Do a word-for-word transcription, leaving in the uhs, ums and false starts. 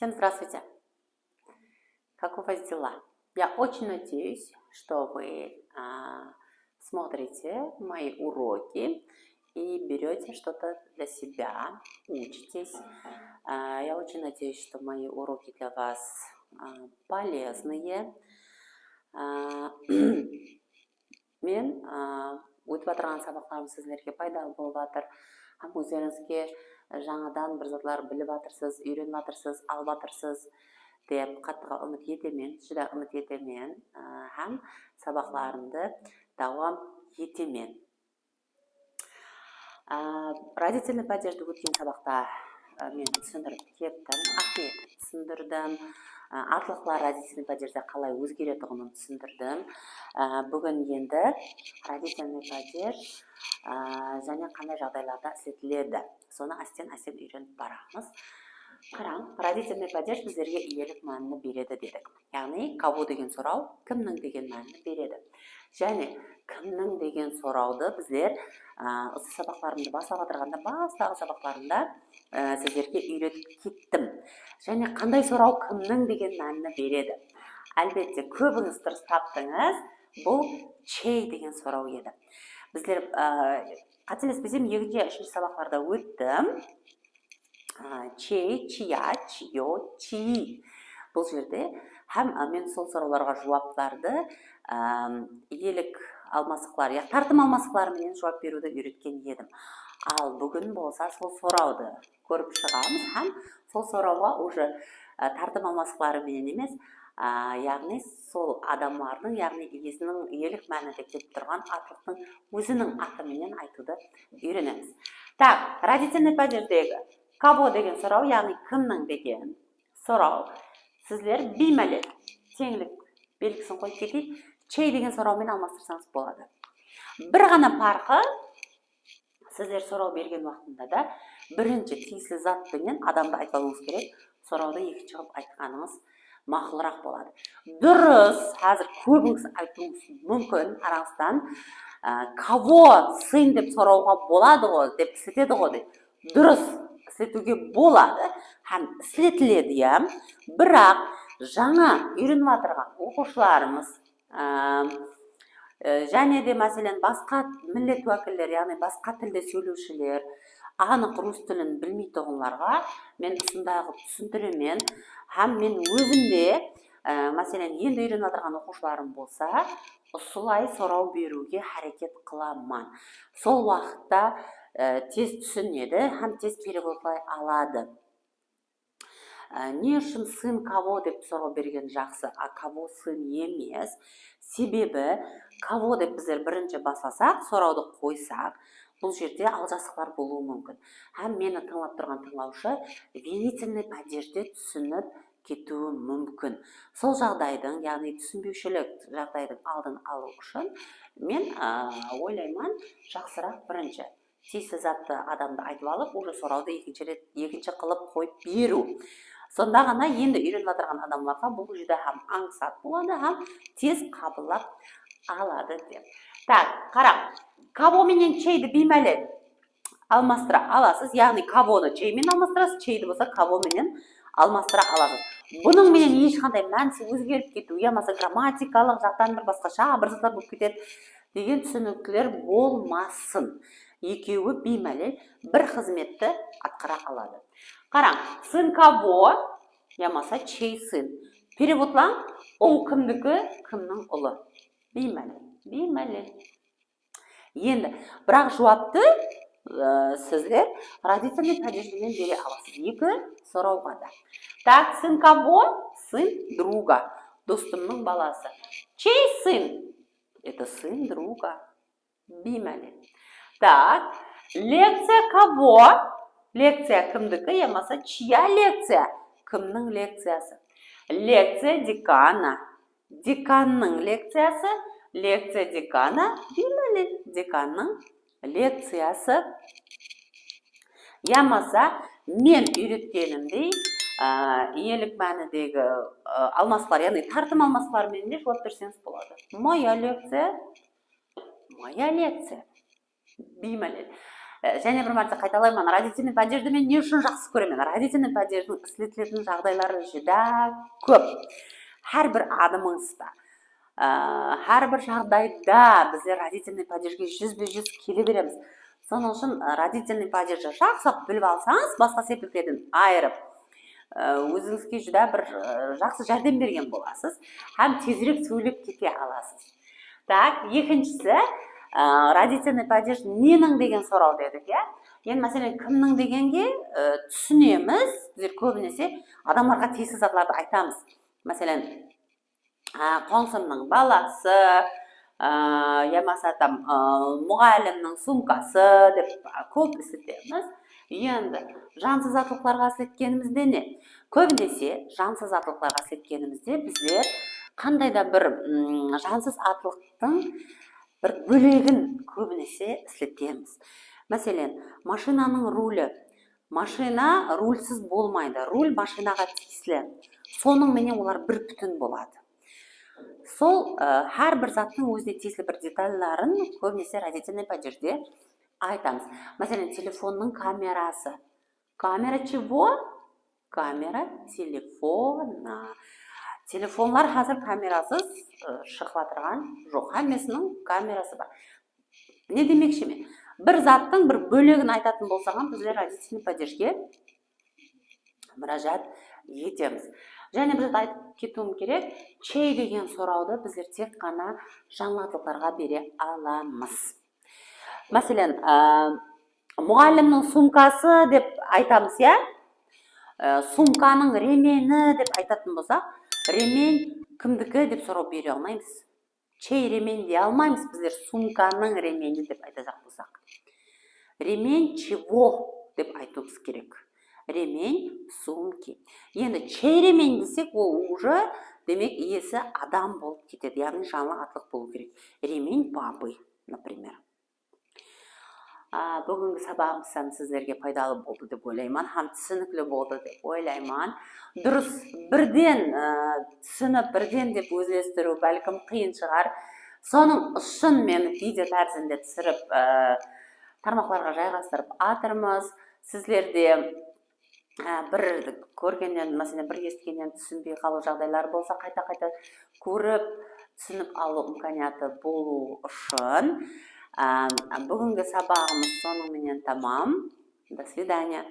Всем здравствуйте. Как у вас дела? Я очень надеюсь, что вы а, смотрите мои уроки и берете что-то для себя, учитесь. А, я очень надеюсь, что мои уроки для вас а, полезные. А, Men, a, ótip atırǵan sabaqlarım sizlerge paydalı bolıp atır. Hám ózlerińizge jańadan bir zatlar bilip atırsız, úyrenip atırsız, alıp atırsız dep qattıǵa ümit etemen, júdá ümit etemen, a, hám sabaqlarımdı dawam etemen. A, родительный падежdi ótken sabaqta, a, men túsindirip kettim. Áhmiyet túsindirdim. A, atlıqlar родительный падежde qalay ózgeretuǵının túsindirdim. A, búgin endi родительный падеж, a, jáne qanday jaǵdaylarda isletiledi? Sonı ásten-ásten úyrenip baramız. Qarań, родительный падеж bizlerge iyelik mánini beredi dedik. Yaǵnıy, кого degen soraw kimniń degen mánini beredi. Jáne kimniń degen sorawdı bizler, a, usı sabaqlarımdı baslap atırǵanda, bastaǵı sabaqlarımda, a, sizlerge úyretip kettim. Jáne qanday soraw kimniń degen mánini beredi. Álbette, kóbińiz durıs taptıńız. Bul чей degen soraw edi. Bizler, a, qátelespesem, ekinshi ya úshinshi sabaqlarda óttim. A, чей, чья, чьё, чьи. Bul jerde hám, a, men sol sorawlarǵa juwaplardı, a, iyelik almasıqları, ya tartım almasıqları menen juwap beriwdi úyretken edim. Al, búgin bolsa sol sorawdı kórip shıǵamız hám sol sorawǵa уже, a, tartım almasıqları menen emes, a, yaǵnıy sol adamlardıń, yaǵnıy iyesiniń iyelik mánide kelip turǵan atlıqtıń óziniń atı menen aytıwdı úyrenemiz. Так, родительный падежdegi кого degen soraw, yaǵnıy kimniń degen soraw. Sizler biymálel teńlik belgisin qoyıp keteyik, чей degen soraw menen almastırsańız boladı. Bir ǵana parqı, sizler soraw bergen waqtında da birinshi tiyisli zat penen adamdı aytıp alıwıńız kerek, sorawdı ekinshi qılıp aytqanıńız maqulıraq boladı. Durıs, házir kóbińiz aytıwıńız múmkin arańızdan, a, кого сын dep sorawǵa boladı ǵo, dep isletedi ǵo dep. Durıs, isletiwge boladı hám isletiledi, ya. Biraq jańa úyrenip atırǵan oqıwshılarımız, Á, e, jáne de, máselen, basqa millet wákilleri, yaǵnıy basqa tilde sóylewshiler, anıq rus tilin bilmeytuǵınlarǵa men usınday qılıp túsindiremen. Hám men ózim de, e, máselen, endi úyrenip atırǵan oqıwshılarım bolsa, usılay soraw beriwge háreket qılaman. Sol waqıtta, e, tez túsinedi hám tez perevodlay aladı. Á, ne ushın сын кого dep soraw bergen jaqsı, a кого сын emes? Sebebi кого dep bizler birinshi baslasaq, sorawdı qoysaq, bul jerde aljasıqlar bolıwı múmkin. Hám meni tıńlap turǵan tıńlawshı винительный падежdi túsinip ketiwi múmkin. Sol jaǵdaydıń, yaǵnıy túsinbewshilik jaǵdaydıń aldın alıw ushın men, a, oylayman, jaqsıraq birinshi tiyisli zattı adamdı aytıp alıp, уже sorawdı ekinshi ret, ekinshi qılıp qoyıp beriw. Sonda ǵana endi úyrenip atırǵan adamlarǵa bul júdá hám ańsat boladı hám tez qabıllap aladı dep. Так, qarań. Кого menen чейdi biymálel almastıra alasız. Yaǵnıy, кого-nı чей menen almastırasız, чейdi bolsa кого menen almastıra alasız. Bunıń menen hesh qanday mánisi ózgerip ketiw yamasa grammatikalıq jaqtan bir basqasha bir zatlar bolıp ketedi degen túsinikler bolmasın. Ekewi biymálel bir xızmetti atqara aladı. Qarań, сын кого yamasa чей сын. Perevodlań, ul kimniki, kimniń ulı. Biymálel, biymálel. Endi, biraq juwaptı, e, sizler родительный падеж benen bere alasız. Eki sorawǵa da. Так, сын кого? Сын друга. Dostımnıń balası. Чей сын? Это сын друга. Biymálel. Так, лекция кого? Lekciya kimdiki yamasa чья лекция? Kimniń lekciyası? Лекция декана. Dekannıń lekciyası, лекция декана, biymálel, dekannıń lekciyası. Yamasa men úyretkenimdey, á, iyelik mánidegi, á, almasıqlar, yaǵnıy tartım almasıqları menen de juwap berseńiz boladı. Моя лекция, моя лекция. Biymálel. E, jáne bir márte qaytalayman, родительный падежdi men ne ushın jaqsı kóremen? Родительный падежdiń isletiletin jaǵdayları júdá kóp. Hár bir adımıńızda, e, hár bir jaǵdayda bizler родительный падежge júzbe-júz kele beremiz. Sonıń ushın, e, родительный падежdi jaqsılap bilip alsańız, basqa sepliklerden ayırıp, e, ózińizge júdá bir, e, jaqsı járdem bergen bolasız hám tezirek sóylep kete alasız. Tak, ekinshisi, e, родительный падеж neniń degen soraw dedik, ya? Endi, máselen, kimniń degenge, e, túsinemiz, bizler kóbinese adamlarǵa tiyisli zatlardı aytamız. Máselen, a, qońsımnıń balası, a, yamasa tam, a, muǵallimniń sumkası dep, a, kóp isletemiz. Endi jansız atlıqlarǵa isletkenimizde ne? Kóbinese jansız atlıqlarǵa isletkenimizde bizler qanday da bir, mm, jansız atlıqtıń bir bólegin kóbinese isletemiz. Máselen, mashinanıń ruli. Mashina rulsiz bolmaydı. Rul mashinaǵa tiyisli. Sonıń menen olar bir pútin boladı. Sol, e, hár bir zattıń ózine tiyisli bir detalların kóbinese родительный падежde aytamız. Máselen, telefonnıń kamerası. Камера чего? Камера телефона. Telefonlar házir kamerasız, ı, shıǵıp atırǵan joq. Hámmesiniń kamerası bar. Ne demekshimen? Bir zattıń bir bólegin aytatın bolsaǵan, bizler родительный падежge múrájat etemiz. Jáne bir zat aytıp ketiwim kerek. Чей degen sorawdı bizler tek ǵana janlı atlıqlarǵa bere alamız. Máselen, á, muǵallimniń sumkası dep aytamız, ya? Á, sumkanıń remeni dep aytatın bolsaq, remen kimdiki dep soraw bere almaymız. Чей ремень dey almaymız bizler, sumkanıń remeni dep aytajaq bolsaq. Ремень чего dep aytıwımız kerek. Ремень сумки. Endi чей ремень desek, ol уже, demek, iyesi adam bolıp ketedi, yaǵnıy janlı atlıq bolıw kerek. Ремень папы, например. Á, búgingi sabaǵımız hám sizlerge paydalı boldı dep oylayman, hám túsinikli boldı dep oylayman. Durıs, birden, á, túsinip, birden dep ózlestiriw bálkim qıyın shıǵar. Sonıń ushın men video tárizinde túsirip, á, tarmaqlarǵa jayǵastırıp atırmız. Sizler de, á, bir kórgennen, máselen, bir esitkennen túsinbey qalıw jaǵdayları bolsa, qayta-qayta kórip, túsinip alıw imkaniyatı bolıwı ushın, á, búgingi sabaǵımız sonıń menen tamam. До свидания.